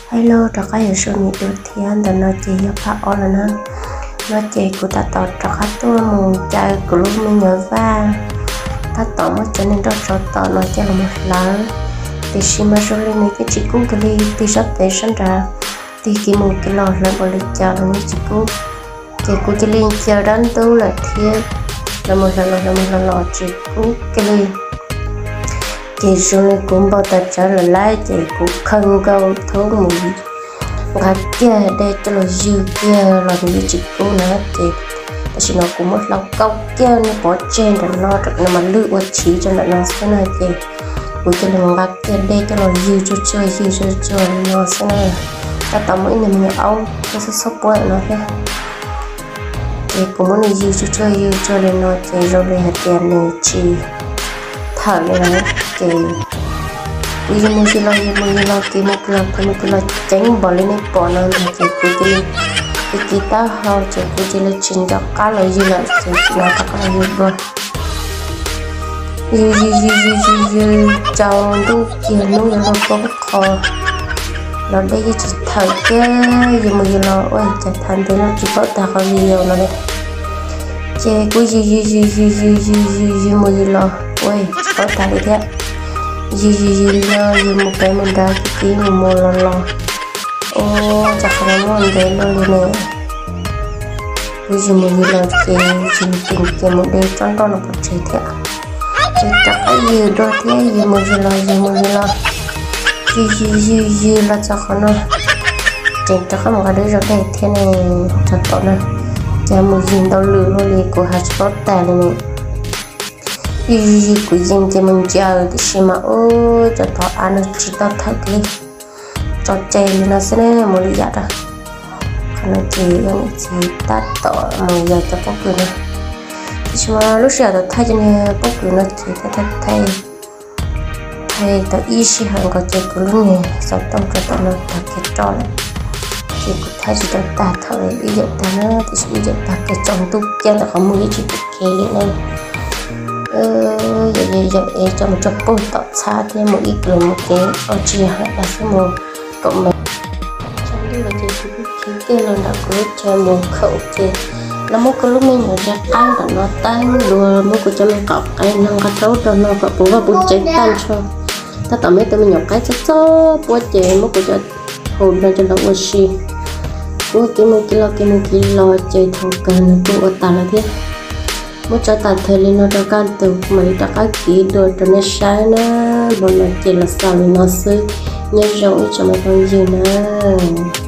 Hello, rov qab yuav zoo me dua thiab. Ntawm no ces yog phab ob lawm na. No ces kuv tab tom rov qab tuaj mus caw kuv lub me nyuam Vaj, tab tom muab cov niag nroj tsov tom no coj los mus hlawv, tiam sis mas zoo li nws yeej tsis kub kiag li. Tig sab pem sab nrad, tig kev mus kev los hlawv npaum li cas los nws tsis kub. Ces kuv cia li ncaws dab ntub lawm thiab, los mus hlawv los hlawv mus hlawv los tsis kub kiag li. Ces zoo li kuv npau taws tsawv lawm lauj, ces kuv khaws nkaus thoob mus nqa kiag dej coj los ywg kiag los nws yeej tsis kub na. Ces tam sim no kuv muab hlau kaub kiag nws pov tseg nram no rau kom nws mam lwj ua chiv rau nram no xwb na. Ces kuv cia li mus nqa kiag dej coj los ywg tsuag tsuag ywg tsuag tsuag li no xwb na. Tab tom muaj ib niag me nyuam aub tuaj xub xub puab ntawm no thiab. Ces kuv muab nws ywg tsuag tsuag ywg tsuag li no ces zoo li hais tias nws tsis thawm li na. Ces kuv ywg mus ywg los ywg mus ywg los kev mus kev los kev mus kev los ceev npaum li nej pom no ntag. Ces kuv cia li, kuv kiv taub hau ces kuv cia li tsis nco qab los ywg lawm ces kuv rov qab los ywg dua. Ywg ywg ywg ywg ywg ywg tsaus ntuj kiag hnub yuav luag poob qho los dej yeej tsis thawm thiab. Ywg mus ywg los ua cas thav ntev no tsis paub tag qhov video no li. Ces kuv ywg ywg ywg ywg ywg ywg ywg ywg mus ywg los ua tsis paub tag li thiab. Ywg ywg ywg li no ywg mus pem mus nrad kiv kiv mus mus los los, ua cas qhov no muaj ntev luaj li ne. Kuv ywg mus ywg los ces ywg mus ces mus de tsob nroj no pov tseg thiab. Ces rov qab ywg dua thiab, ywg mus ywg los ywg mus ywg los, ywg ywg ywg ywg los txog qhov no, ces rov qab mus nqa dej zog dej thiab ne, txog tom no, ces mus ywg ntau lwm luaj li kuv hais tsis paub tag li ne. Ywg ywg ywg kuv yeej ces mus ncaws tiam sis mas ua cas cov thov av no tsis tau thawm kiag li. Tso tseg li no xwb ne, mus li yam rau. Qhov no ces yog niam txiv tab tom mus yos cov pob kws no. Tiam sis mas lub sij hawm thaij cov niag pob kws no ces thaij thaij thaij tau ib sij hawm nkaus ces kuv lub niag xov tooj rau tom no tag kiag roj lawm. Ces kuv thaij tsis tau tag thaum ib yam tag na, tiam sis ib yam tag kiag tsaus ntuj kiag ntawm qhov muag ib tsis pom kev li na. Yog yog es coj mus tso pug tom txhab thiab mus ib kws mus kev ua tsis yog hais tag xwb mus kaum mev. Tsaus ntuj lawm ces kuv kuj khiav kiag los nram kuv lub chaw mus khaum ces los muab kuv lub me nyuam ze qaib nram no teeb dua, muab kuv cov me qaum qe no nqa rau rau no kom puv vaj puv tsev tag nrho. Tab tom muaj tus me nyuam qaib txob txob puab ces muab kuv cov hau no coj los ua si. Kuv kev mus kev los kev mus kev los ces thaum kawg nws kuj ua tas lawm thiab. Muab tso tas thawm li no rau kaj ntug, kuv mam li rov qab kiv dua rau nej saib na. Hmo no ces los xaus li no xwb, nyob zoo ib tsoom me phooj ywg na.